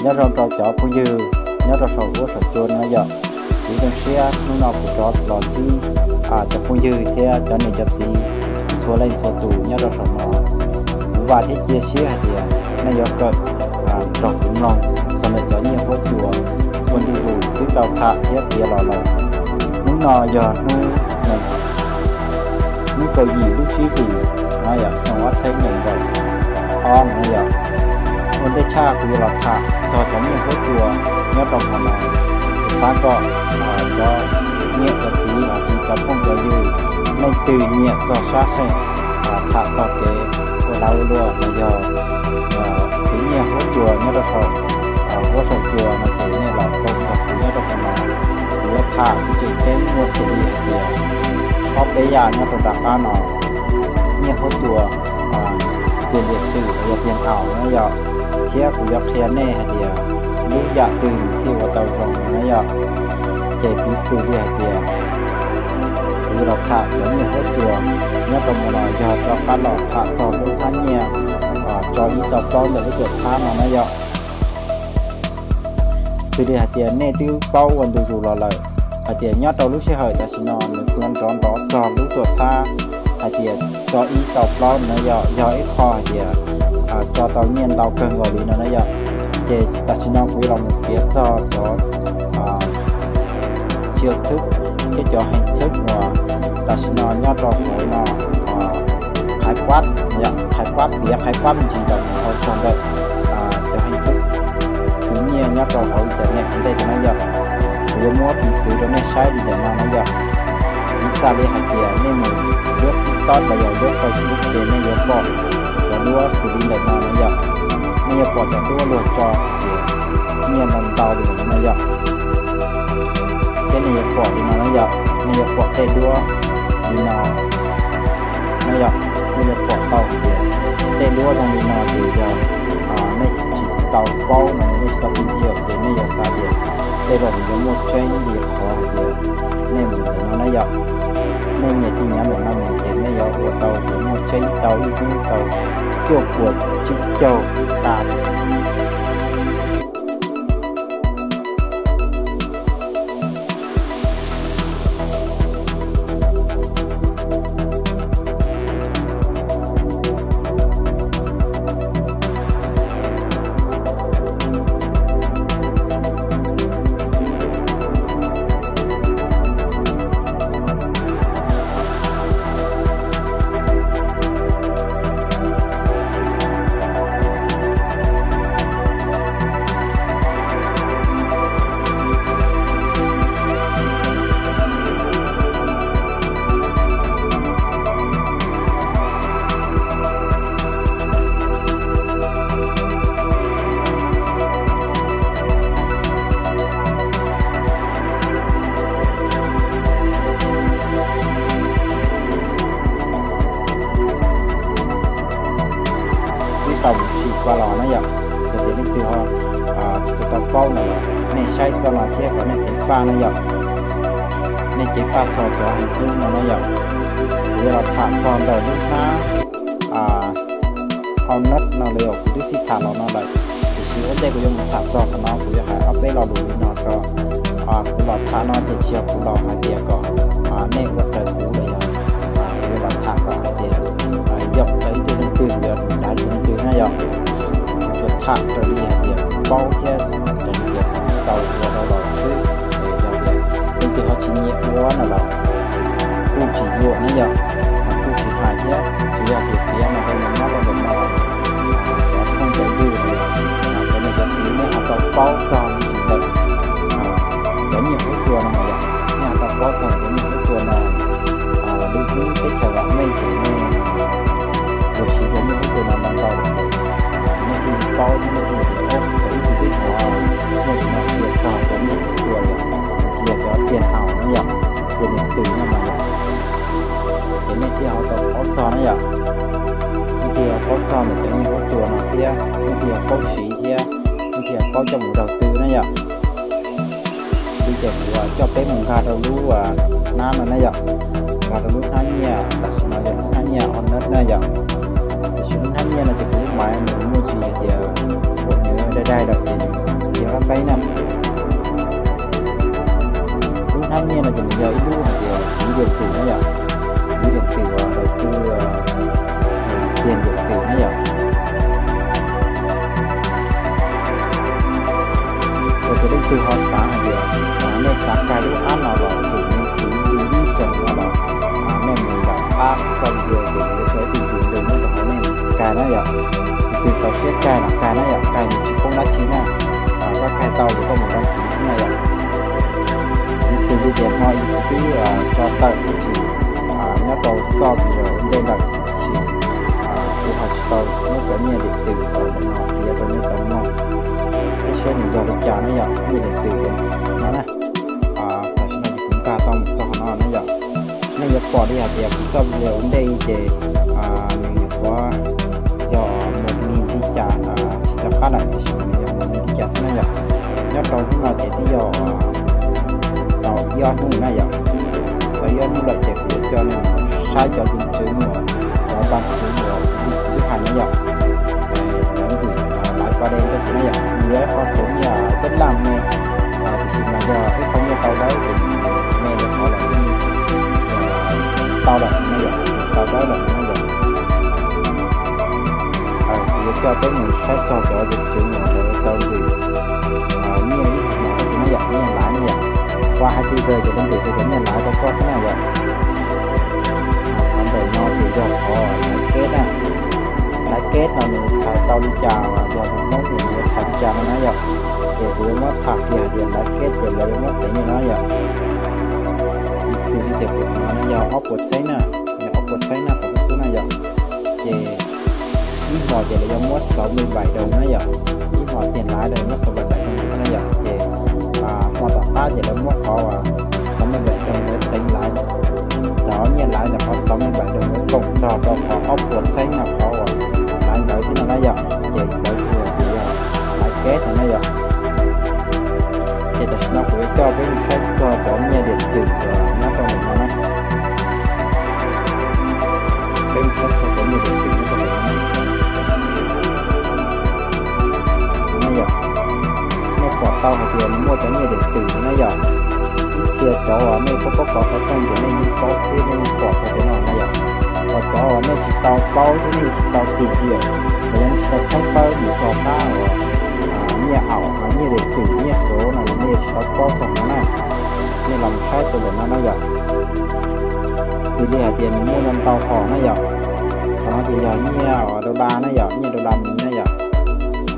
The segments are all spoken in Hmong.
Nyob zoo rau cov phooj ywg nyob rau saum huab saum cua no yom. Kuv zoo siab hnub no kuv rov los ntsib cov phooj ywg thiab cov niam cov txiv txhua leej txhua tus nyob rau saum no. Kuv vam thiab cia siab hais tias nej yuav kawm nrog kuv mloog txog ntawm cov nyiaj huab cua uas ntu zus twb tau tham thiab piav los lawm. Hnub no yog hnub, hnub kaum yim lub tsib hlis no yom, xyoo ob txhiab nees nkaum ob no yom. Ua ntej tshaj kuv yuav los tham txog cov nyiaj huab cua nyob rau hmo no. Kuv xav kom cov niam cov txiv los sis cov phooj cov ywg leej twg nyiam txog sab seem tham txog kev ua lav ua luam los yog khwv nyiaj huab cua nyob rau saum huab saum cua no ces nej los koom nrog kuv nyob rau hmo no. Kuv yuav tham tseem ceeb muaj xws li hais tias ob peb yam nyob rau nram qab no, nyiaj huab cua, tiag liam twm los yog tiag thaum no yom. Thiab kuv yuav qhia nej hais tias lub yam twg nws thiaj ua tau zoo no na yom. Ces piv xws li hais tias kuv yuav los tham cov nyiaj huab cua nyob rau hmo no yog rov qab los tham txog lub hnab nyiaj tso ib tau plaub ntawm lub tuam txhab no na yom. Xws li hais tias nej twb paub ua ntu zus los lawm hais tias nyob rau lub sij hawm tam sim no nws kuj nrov nrov txog lub tuam txhab hais tias tso ib tau plaub no yom, yog ib qho hais tias tso tau nyiaj ntau kawg nkaus li no na yom. Ces tam sim no kuv yuav los mus piav txog cov chiêu thức thiab cov hình thức uas tam sim no nyob rau hauv no, khái quát, khái quát, piav khái quát me ntsis los mus rau txog ntawm cov hình thức khwv nyiaj nyob rau hauv internet ua ntej no na yom. Kuv yuav muab piv txwv rau nej saib li ntawm no na yom. Piv xam li hais tias nej mus lub TikTok los yog lub Facebook ces nej yuav pom cov duab xws li ntawm no na yom. Nej yuav pom cov duab luag tso hais tias nyiaj ntau ntau li ntawm no na yom. Thiab nej yuav pom li no na yom, nej yuav pom tej duab li no na yom. Nej yuav pom tau hais tias tej duab zoo li no ces yog nej tsis tau paub no, nej tsis tau pib thiab ces nej yuav xav tias tej zaum nws yuav muaj tseeb li qhov hais tias nej mus ntawm no na yom. Nej nias tus nyiam ntawm no mus ces nej yuav ua tau tias muaj tseeb tau ib hnub tau cuaj puas tsib caug tas. Twb tau mus sim qua los na yom, yog tias leej twg ho tsis tau tau paub no los nej saib txoj no thiab kom nej ceev faj na yom. Nej ceev faj txog cov hình thức no na yom. Kuv yuav los tham txog ntawm lub hnab hau nab no los yog kuv twb sib tham los no lawm, tiam sis ua ntej kuv yuav mus tham txog qhov no kuv yuav hais ob peb lo lus li no rau kuv los tham no ces tsis yog kuv los hais tias kom nej ua raws kuv los yog kuv yuav los tham kom hais tias yog raws ib tug leej twg, kuv yuav dav ib tug leej twg na yom. Kuv tsuas tham raws li hais tias kuv paub thiab raws li tias kuv tau ua tau los xwb. Es yog tias leej twg ho tsis nyiam ua no los kuj tsis yuam na yom, kuj tsis hais thiab. Tsuas yog tias piav no rau nws nyob rau ntawm no, cov phooj cov ywg, cov niam cov txiv nej ho tau paub txog me ntsis ntawm cov nyiaj huab cua no mas yom, nej ho tau paub txog cov nyiaj huab cua no, lwm lub teb chaws vam meej ces nej ua siv cov nyiaj huab cua no ntau ntau lawm ces nej thiaj li paub thiab nej thiaj li tias, cov ib tug twb hnov muaj tus no piav txog cov nyiaj huab cua yom, tsis yog cov tiag thaum na yom, tiag liam twm no mas yom. Ces nej thiaj ho tau paub txog na yom. Nej thiaj ho paub txog ntawm cov nyiaj huab cua no thiab nej thiaj ho paub siv thiab nej thiaj ho paub coj mus daus twg na yom. Li cas kuv coj peb mus nkag rau lub hnab no na yom, nkag rau lub hnab nyiaj, tam sim no yog lub hnab nyiaj hau nab na yom. Tiam sis lub hnab nyiaj no ces kuv lub Mobile nws muaj tsis hais tias ua nws dai dai lawm ces nws yog qab qeeb na. Lub hnab nyiaj no ces nws yog ib lub hais tias vis điện tử na yom, vis điện tử uas đầu tư tiền điện tử na yom. Yog tias leej twg ho xav hais tias nej xav kag lub app no los thử miễn phí li ib xyoos no los nej mus nram app txoj video ces kuv yuav tso ib tug video nyob rau hauv nej kag na yom. Tus twg txaus siab kag los kag na yom, kag nws tsis poob dab tsi na. Koj kag tau ces koj mus đăng ký xwb na yom. Piv xws li tias hmo ib kuv twb tso tawm kuv tsis nyob rau txoj video ua ntej lawm, tab sis kuv ho tsis tau muab cov nyiaj điện tử uas ntawm no piav rau nej tau mloog, thiab seb nws yog li cas na yom, nyiaj điện tử no na. Tam sim no ces kuv nkag tau mus txog no na yom. Nej yuav pom li hais tias kuv txoj video ua ntej ces nws nyuam qhuav yog một nghìn li cas, tsis nco qab lawm tiam sis nws yog một nghìn li cas xwb na yom. Nyob rau hnub no ces twb yog tau ib ob hnub na yom. Tau ib ob hnub lawm ces kuv yuav coj nej mus saib cov zim tswv uas cov npaj tswv uas kuv twb hais na yom. Lawv ntim laiv pa de rau kuv na yom, nws yog ib qho xov nyiaj rất là me, tiam sis mas yog ib qho nyiaj tau dawb ces me rau qhov lawv tau lawm na yom, tau dawb lawm na yom. Kuv yuav coj peb mus saib txog cov zim tswv uas lawv tau ntim nyiaj ib hmo no rau kuv na yom, nyiaj laiv na yom. Qua hai mươi tư giờ ces lawv ntim kiag cov nyiaj laiv rau koj xwb na yom. Qhov ntawm no ces yog qhov laiv keb na. Laiv keb no nws txhais tau li cas, yog tus Hmoob ces nws yuav txhais li cas no na yom. Ces kuv yuav muab tham kiag hais tias laiv keb ces lawv yuav muab tev li no yom. Piv xws li tias kuv no yog ob puas txheeb na, yog ob puas txheeb na, thaum xub na yom. Ces ib hmos ces lawv yuav muab sáu mươi bảy đồng na yom, ib hmos tiền lãi lawv muab sáu mươi bảy đồng na yom. Ces hmo tom qab ces lawv muab qhov sáu mươi bảy đồng lawv tev laiv, cov nyiaj laiv ntawm qhov sáu mươi bảy đồng lawv cộng nrog rau qhov ob puas txheeb no qhov uas laiv ntawd xwb no na yom. Ces lawv hu tias yog laiv keb no na yom. Ces tam sim no kuv yuav coj peb mus saib txog cov nyiaj điện tử uas nyob rau ntawm no na. Peb mus saib txog cov nyiaj điện tử nyob rau ntawm no na yom. Nej pom tau hais tias nws muaj cov nyiaj điện tử no na yom. Ib txhia cov uas nej paub paub kov xov tooj ces nej yeej paub thiab nej yeej pom txog cov no na yom. Ho cov uas nej tsis tau paub thiab nej tsis tau tìm hiểu, los yog nej tsis tau tshawb fawb mus txog sab uas nyiaj aum, nyiaj điện tử, nyiaj số no los nej yuav tsis tau paub txog no na. Nej los saib rau ntawm no na yom. Xws li hais tias nws muaj ntau ntau hom na yom. Qhov no ces yog nyiaj đô la na yom, nyiaj đô la Mỹ na yom.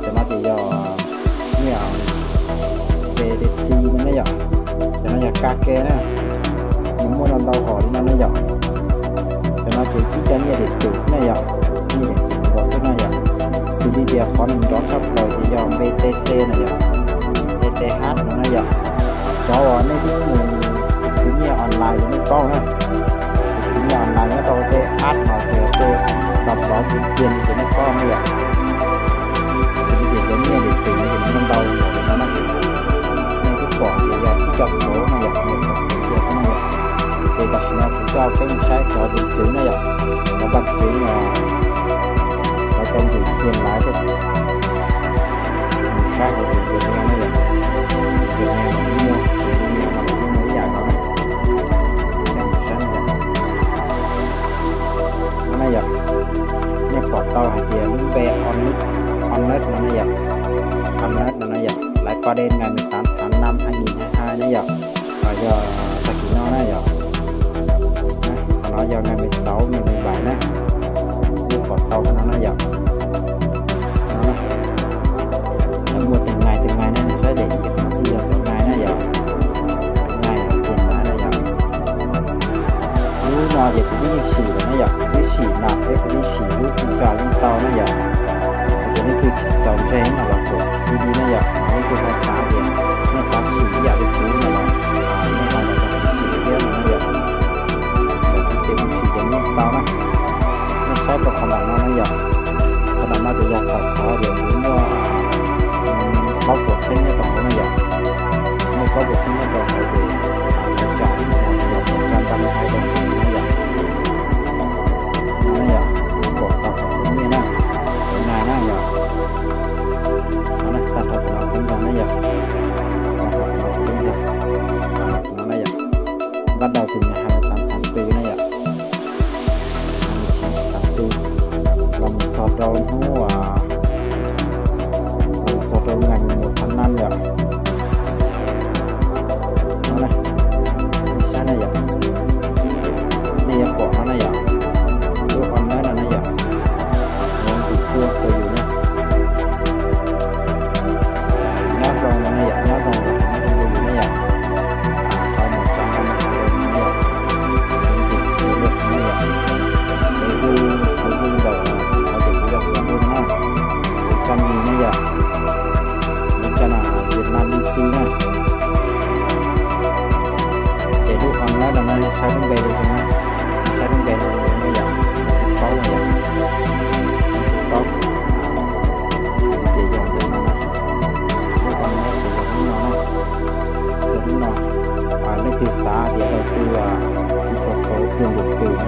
Cov no ces yog nyiaj B T C no na yom. Cov no yog K K na. Nws muaj ntau ntau hom li no na yom. Cov no ces tib co nyiaj điện tử xwb na yom, nyiaj điện tử nkaus xwb na yom. Xws li tias qhov nws nrov tshaj plaws ces yog B T C na yom, E T H no na yom. Cov uas nej twb mus khwv nyiaj online ces nej paub na. Khwv nyiaj online nyob rau tej app no ces tej đọc rõ kiếm tiền ces nej paub na yom. Xws li tias cov nyiaj điện tử no ces nws muaj ntau npaum li no na. Nej twb pom ces yog tib co số na yom, yog cov số cia xwb na yom. Ces tam sim no kuv coj peb mus saib cov zim tswv na yom, cov npaj tswv no, cov tau ntim tiền lãi rau. Mus saib hauv tus Gmail na yom, tus Gmail no muaj, tus Gmail no muaj ib yam no na. Coj mus saib no yom. No na yom, nej pom tau hais tias lub npe Honest no na yom, Honest no na yom, lãi pa đen ngày mười tám tháng năm hai nghìn hai mươi hai na yom. Yog tag kis no na yom. Qhov no yog ngày mười sáu, ngày mười bảy na. Nej pom tau qhov no na yom. Muaj từng ngày từng ngày na, nej saib daim ib qhov no twb yog từng ngày na yom. Từng ngày tiền lãi na yom. Lub no ces kuv twb yeej sim lawm na yom, kuv twb sim lawm thiab kuv twb sim lub tsis tsa yeej tau na yom. Ces leej twg tsis txaus ntseeg no los kuv sim li na yom, leej twg ho xav tias nej xav sim ib yam li kuv no los nej ho los nrog kuv sim thiab no na yom. Ntawm kuv ces kuv sim ces yeej tau na. Nej saib rau qhov ntawm no na yom. Qhov ntawm no ces yog thaum qhov tias kuv muaj plaub puas txheeb nyob rau hauv na yom. Muaj plaub puas txheeb nyob rau hauv ces lawv tsa ib hmos ces yog một trăm ba mươi hai đồng na yom. No na yom, kuv pom tau qhov xov nyiaj na, xov nyiaj na.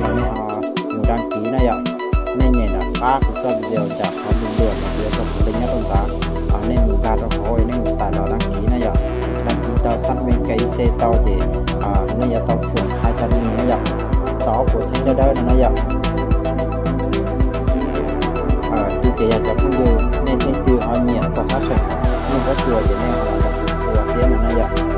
Nej ho mus đăng ký na yom. Nej nyem nram qab kuv txoj video cas qhov lus luam no kuv yuav tso tus link nyob rau ntawd, nej mus nkag rau hauv nej mus tais los đăng ký na yom. Đăng ký tau xác minh K Y C tau ces nej yuav tau thưởng hai trăm nghìn na yom, tau ob puas txhiab nyob dawb no na yom. Ces yog cov phooj ywg nej leej twg ho nyiam txog hab seem neej pob tsuas ces nej ho los nrog kuv ua thiab no na yom.